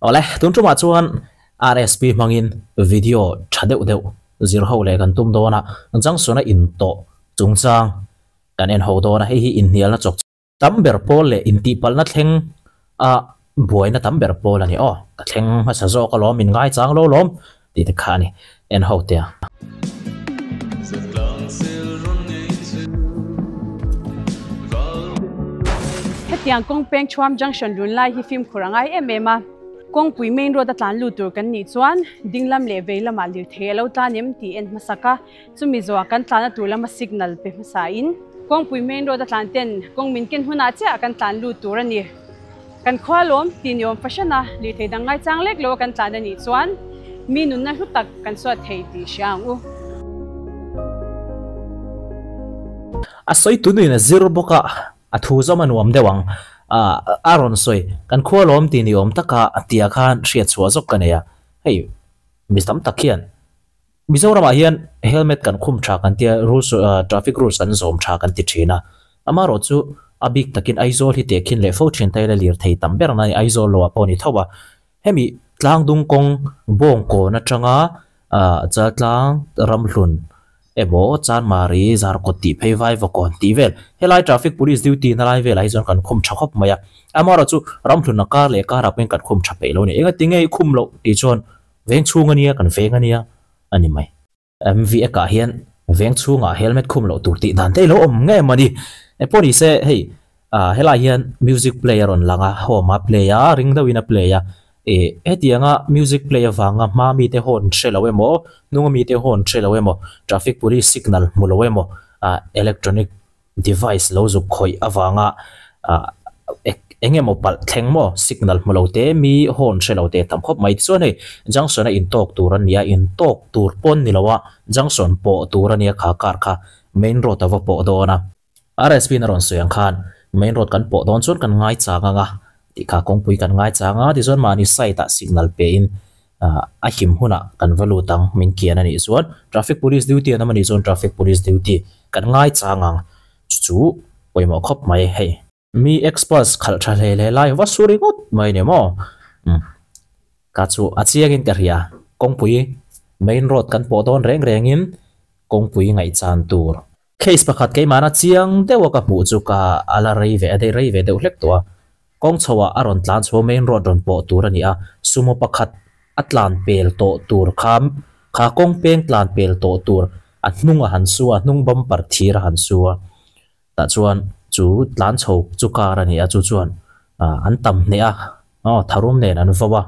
Awle, tun tumah chuan RSP hmangin video tha deuh deuh zir ho leh kan tum dawn a, junction a intawh chungchang kan en ho dawn a, hei hi inhnialna chawk tam ber pawl leh intihpalhna thleng a buaina tam ber pawl a ni aw, ka thleng hmasa zawk alawm, min ngaichang lo lawm tih te kha a ni en ho te a. Hetiang kawng peng Thuam Junction run lai hi fimkhur a ngai em em a, kawngpui main road a tlan lut tur kan nih chuan ding lam leh vei lamah lirthei a lo tlan em tih en hmasak a, chumi zawhah kan tlana tur lama signal pe hmasa in kawngpui main road a tlan ten kawng min ken hunah chiah kan tlan lut tur a ni. Kan khua lawm tih ni awm fahran a, lirthei dang ngaichang lek lo a kan tlan a nih chuan mi nunna hlu tak kan suat thei tih hria ang u. A sawi tunuin a zir bawk a, a thu zawm a nuam deuh ang. A rawn sawi, kan khua lawm tih ni awm taka tia khan hriat chhuah zawk ka nei a, hei mi tam tak hian Mizoramah hian helmet kan khum tha kan tia, rules traffic rules kan zawm tha kan ti thin a, amaherawh chu a bik takin Aizawl hi tehkhin leh fo thin ta ila lirthei tam ber na Aizawl lo ah pawh a ni tho a, hemi tlangdung kawng Bawngkawn atanga Chaltlang Ramhlun emaw Chanmari Zarkawt tih phei Vaivakawn tih vel helai traffic police duty na lai velah hi chuan kan khum tha khawp mai a, amaherawh chu Ramhlun a kar leh karah pawhin kan khum tha peih lo a ni, engatinge i khum loh tih chuan Veng chhung a nia, kan veng a nia a ni mai. MVA ah hian veng chhungah helmet khum loh tur tih dan te ilo awm ngei a ni. Pawh ni se hei helai hian music play a rawn lang a, home a play a, ring deuhin a play a. Ih hetianga music play avanga hma mite horn hre lo emaw, hnunga mite horn hre lo emaw, traffic police signal hmu lo emaw, electronic device lo zuk khawih avanga eng emaw palh thleng maw signal hmu lo te mi horn hre lo te tam khawp mai tichuan hei junction a intawk tur a nia intawk tur pawn ni lo a junction pawh tur a nia kha car kha main road a va pawh dawn a RSP in a rawn sawi ang khan main road kan pawh dawn chuan kan ngai chang ang a tih kha kawngpui kan ngai chang a tichuan mahni side ah signal pe in a him hunah kan va lut ang min kian a nih chuan traffic police duty an awm a nih chuan traffic police duty kan ngai chang ang chu chu pawimawh khawp mai hei. Mi experts khalh tha hle hle lai va su ringawt mai ni maw umm ka chu a chiangin ka hria kawngpui main road kan pawh dawn reng rengin kawngpui ngaihchan tur. Case pakhat keimahna chiang deuha ka hmuh chu ka a la rei ve a dei rei ve deuh hlek tawh a. Kawng chho ah a rawn tlan chho main road rawn pawh tur a ni a, sumo pakhat a tlan pel tawh tur kha kha kawng peng tlan pel tawh tur a hnung a han su a, hnung bumper thir a han su a, tah chuan chu tlan chho chu car a ni a, chu chuan an tam hneh a, aw tharum nen an vo a,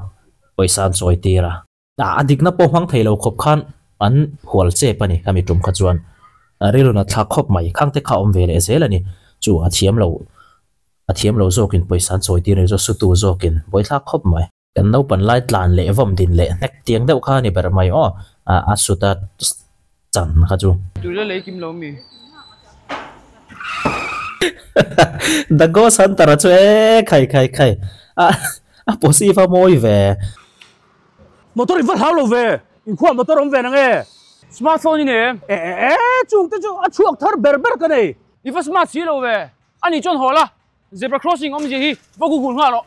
pawisa an chawi tir a. A dikna pawh hmang thei lo khawp khan an hual chep a ni khami tum kha chuan rilrun a thlak khawp mai khang te kha awm ve leh zel a ni chu a thiam lo a thiam lo zawkin pawisa an chawi tir a ni chu sutu zawkin buai thlak khawp mai. Kan naupan lai tlan leh vawm din leh hnek tiang deuh kha a ni ber mai aw a suta chan kha chu. Tui la lei kim lo mi. The Ghost Hunter a chu e khai khai khai a a posi va mawi ve. Motor in va hlau lo ve, inkhua motor awm ve na nge? Smartphone i nei em? E e e, chung te chu a chhuak thar ber ber ka nei. I va smart si lo ve, a nih chuan haw la, zebra crossing awmzia hi va google nghal rawh.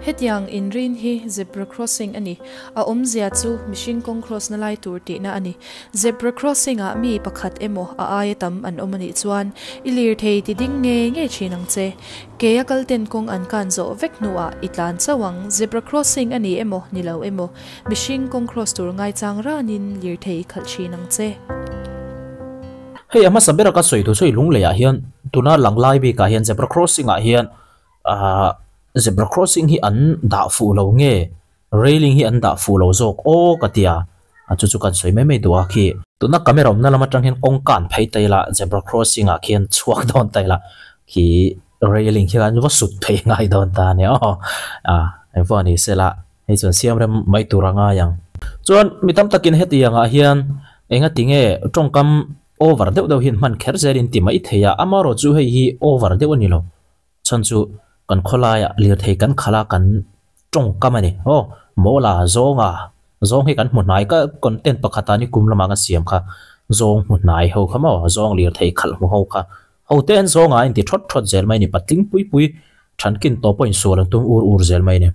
Hetiang inrin hi zebra crossing a ni. A awmzia chu mihring kawng cross na lai tur tihna a ni. Zebra crossing ah mi pakhat emaw a aia tam an awm a nih chuan i lirthei ti ding ngei ngei thin ang che. Kei a kal ten kawng an kan zawh vek hnuah i tlan chauh ang, zebra crossing a ni emaw ni lo emaw, mihring kawng cross tur ngaichang ranin lirthei i khalh thin ang che. Hei a hmasa bera ka sawi thu sawi lungleiah hian tuna lang lai bikah hian zebra crossing ah hian ahh zebra crossing hi an dah fuh lo nge railing hi an dah fuh lo zawk aw ka tia a chu chu kan sawi mai mai duh a khi. Tuna camera awmna lam atang hian kawng kan phei ta ila zebra crossing ah khian chhuak dawn ta ila khi railing khi an va sut phei ngai dawn ta a nia aw a engpawh a ni sela hei chuan siam rem mai tur a ngai ang. Chuan mi tam takin hetiang ah hian engati nge tawngkam over deuh deuh hian hman kher zel in ti mai thei a amaherawh chu hei hi over deuh a ni lo. Chhan chu kan khawlaiah lirthei kan khalh a kan tawngkam a ni. Aw, mawla, zawnga, zawng hi kan hmu hnai ka content pakhatah ni kum lamah ka siam kha zawng hmu hnai ho kha maw, zawng lirthei khalh hmu ho kha. Ho te an zawnga a inti thawt thawt zel mai a ni, patling pui pui thankin tawh pawh insual an tum ur ur zel mai a ni.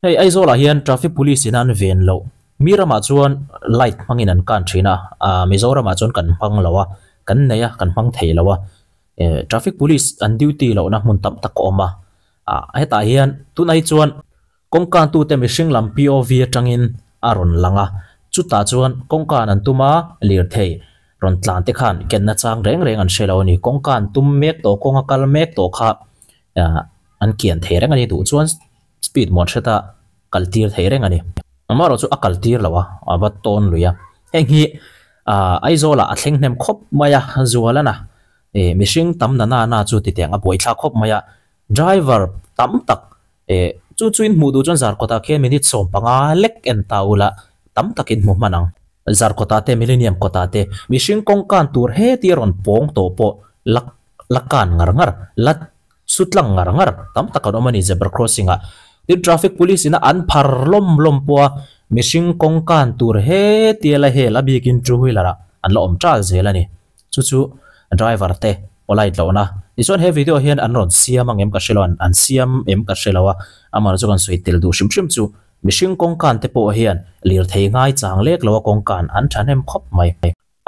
Hei Aizawlah hian traffic police in an ven loh. Mi ramah chuan light hmangin an kan thin a, ah Mizoramah chuan kan hmang lo a, kan nei a, kan hmang thei lo a. Eh traffic police an duty lohna hmun tam tak a awm a, ah hetah hian tunah hi chuan kawngkan tute mihring lam POV atangin a rawn lang a, chutah chuan kawngkan an tum a, lirthei rawn tlan te khan kenna chang reng reng an hre lo a ni. Kawngkan tum mek tawh kawnga kal mek tawh kha ah an kian thei reng a ni duh chuan speed muan hreta kal tir thei reng a ni. Amaherawh chu a kal tir lo a, a va tawn lui a. Heng hi ah Aizawlah a thleng hnem khawp mai a, Zualana eh mihring tam na na na chu titiang a buaithlak khawp mai a. Driver tam tak eh chu chu in hmuh duh chuan Zarkawtah khian minute 15 lek en ta ula tam takin hmu hman ang. Zarkawtah te Millennium kawtah te mihring kawngkan tur heti a rawn pawng tawh pawh la la kan ngar ngar la Su tlang ngar ngar tam tak an awm a ni zebra crossing ah. Tin traffic police ina an phar lawm lawm pawh a mihring kawng kan tur he tia la hel a bikin two wheeler ah an la awm tal zel a ni. Chu chu driver te polite lohna. Tichuan he video hian an rawn siam ang em ka hre lo an siam em ka hre lo a amaherawh chu kan sawi tel duh hrim hrim chu mihring kawng kan te pawh hian lirthei ngai chang lek lo a kawng kan an thahnem khawp mai.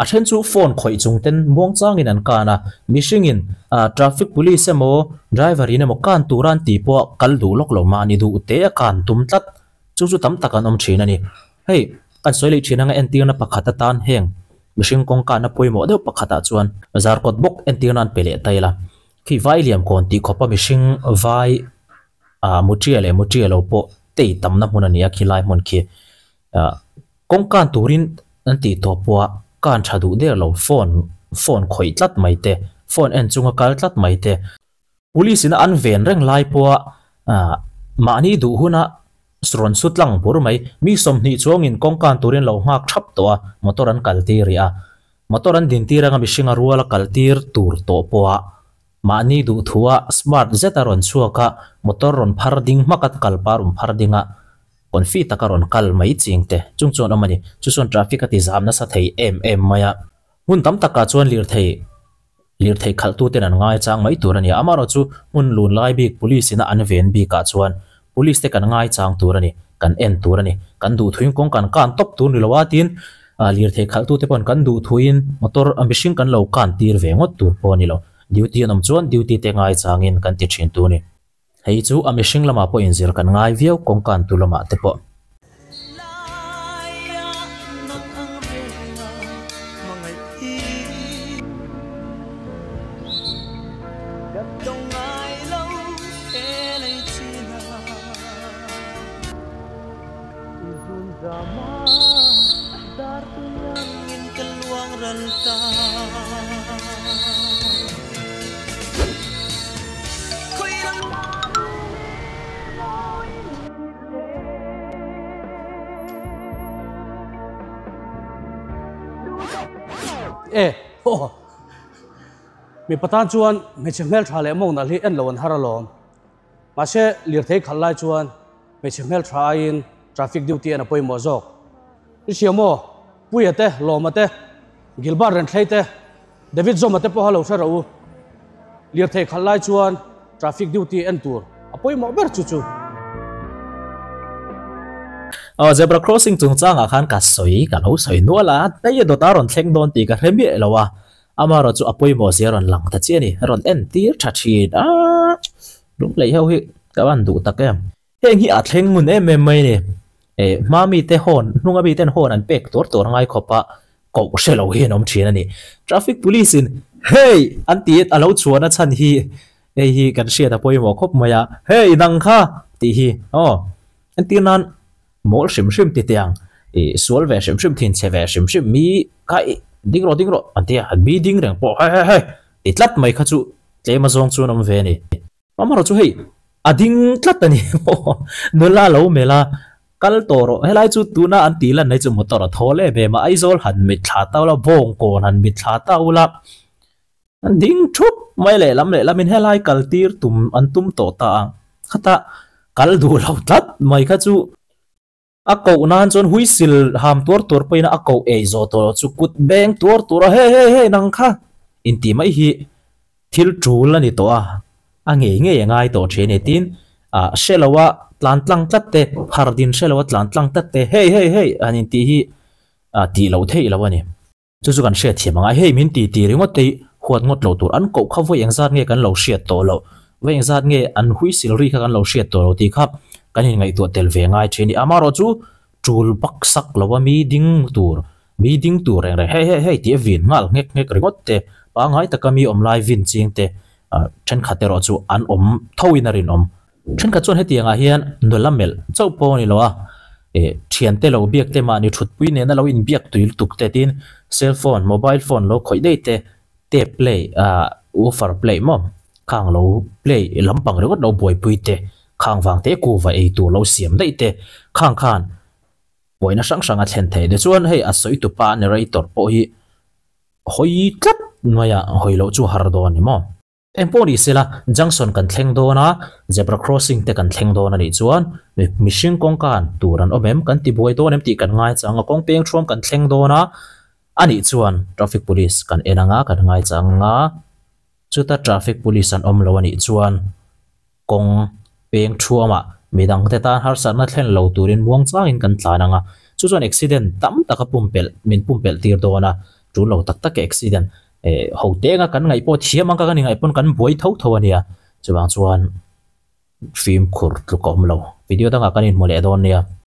A then chu phone khawih chung ten muang changin an kan a, mihringin traffic police emaw driver in emaw kan tura an tih pawh kal duh lawk lo mahni duh te a kan tum tlat chu chu tam tak an awm thin a ni. Hei kan sawi leh thin anga entirna pakhat atan heng mihring kawng kanna pawimawh deuh pakhatah chuan zarkawt bawk entirna an pe leh ta ila khi vai liam kawn tih khawpa mihring vai mutia leh mutia lo pawh tei tamna hmun a ni a khilai hmun khi. Kawngkan turin an tih tawh pawha kan tha duh der lo, phone phone khawih tlat mai te, phone en chunga kal tlat mai te, police ina an ven reng lai pawha mahni duh huna rawn su tlang bur mai, mi 20 chuangin kawngkan turin lo nghak thap tawh a, motor an kal tir rih a, motor an din tir anga mihringa ruala kal tir tur tawh pawha mahni duh thua smart zeta rawn chhuak a, motor rawn phar ding hmak a, kalpa rawn phar ding a. Confi taka rawn kal mai ching te chung chuan awm a ni. Chu chuan traffic a ti zam nasa thei em em mai a. Hmun tam takah chuan lirthei lirthei khalhtu ten an ngai chang mai tur a ni a. Amaherawh chu hmun lun lai bik police ina an ven bikah chuan police te kan ngai chang tur a ni, kan en tur a ni. Kan duhthuin kawng kan kan tawp tur ni lo a tin lirthei khalhtu te pawhin kan duhthuin motor mihring kan lo kan tir ve ngawt tur pawh a ni lo. Duty an awm chuan duty te ngai changin kan ti thin tur a ni. Hei chu a mihring lamah pawh inzir kan ngai viau kawngkan tu lamah te pawh. E aw mipa tan chuan hmeichhe hmeltha leh mawng nalh hi en lo an har alawm mahse lirthei khalh lai chuan hmeichhe hmeltha aiin traffic duty en a pawimawh zawk i hria maw Puia te Lawma te Gilbert Renthlei te David Zawma te pawha lo hre rawh u lirthei khalh lai chuan traffic duty en tur a pawimawh ber chu chu. Aw zebra crossing chungchangah khan ka sawi ka lo sawi nual a, hei a dawt a rawn thleng dawn tih ka hre miah lo a, amaherawh chu a pawimawh zia rawn lang ta chiah a ni, rawn en tir tha thin a, lunglei ho hi ka van duh tak em. Heng hi a thleng ngun em em mai a ni. Eh hma mite hawn hnunga miten hawn an pek tur tur ngai khawp a koh hre lo hi an awm thin a ni. Traffic police in hey an ti a lo chhuahna chhan hi hei hi kan hriat a pawimawh khawp mai a hey nang kha tih hi aw entir nan mawl hrim hrim ti teh ang ih sual ve hrim hrim thin chhe ve hrim hrim mi kha ih ding rawh ding rawh an ti a mi ding reng pawh hey hey hey ti tlat mai kha chu tlem azawng chuan awm ve a ni. Amaherawh chu hei a ding tlat a ni nula lo melh a kal tawh rawh helai chu tuna an tih lan mai chu motor a thawl em em a Aizawl han mit thla ta ula Bawngkawn han mit thla ta ula an ding thup mai leh lam leh lamin helai kal tir tum an tum tawh ta ang khata kal duh lo tlat mai kha chu A koh nan chuan huisil ham tuar tuar pawhin a koh ei zawh tawh loh chu kut beng tuar tur a hey hey hey nang kha intih mai hi thil tul a ni tawh a, a ngei ngei a ngai tawh thin a ni. Tin, Hre loa tlan tlang tlat te, phar din hre loa tlan tlang tlat te, hei hei hei han intih hi tih loh theih lo a ni. Chu chu kan hriat thiam ang a, hei min ti ti ringawt te hi huat ngawt lo tur, an koh kha vawi engzat nge kan lo hriat tawh loh, vawi engzat nge an huisil ri kha kan lo hriat tawh lo tih kha kan inngaihtuah tel ve ngai thin a ni. Amaherawh chu tul bak sak lo a mi ding tur, mi ding tur reng reng hei hei hei tih a vin nghal nghek nghek ringawt te, pangngai taka mi awm lai vin ching te thenkhat erawh chu an awm tho in a rinawm. Thenkhat chuan hetiang ah hian nula melh chauh pawh a ni lo a, eh thiante lo biak te mahni thutpui nena lo inbiak tui lutuk te tin cell phone, mobile phone lo khawih daih te, tape play ah woofer play maw khang lo play lampang ringawt lo buaipui te, khang vang te kuva ei tur lo siam daih te khang khan buaina hrang hrang a thlen thei. Tichuan hei a sawi tupa narrator pawh hi hawi tlat mai a, hawi loh chu har dawn a ni maw? Eng pawh ni sela, junction kan thleng dawn a, zebra crossing te kan thleng dawn a nih chuan mihring kawngkan tur an awm em, kan ti buai dawn em tih kan ngaichang a, kawng peng thuam kan thleng dawn a, a nih chuan traffic police kan en ang a, kan ngaichang ang a, chuta traffic police an awm lo a nih chuan kawng peng thuamah midangte tan harsatna thlen lo turin muangchangin kan tlan ang a, chu chuan accident tam tak a pumpelh, min pumpelh tir dawn a, tul lo tak tak accident eh ho tenga kan ngaih pawh thiam ang ka kan ingaih pawn kan buai tho tho a nia, chuvang chuan fimkhur tluk a awm lo. Video dangah kan inhmu leh dawn nia.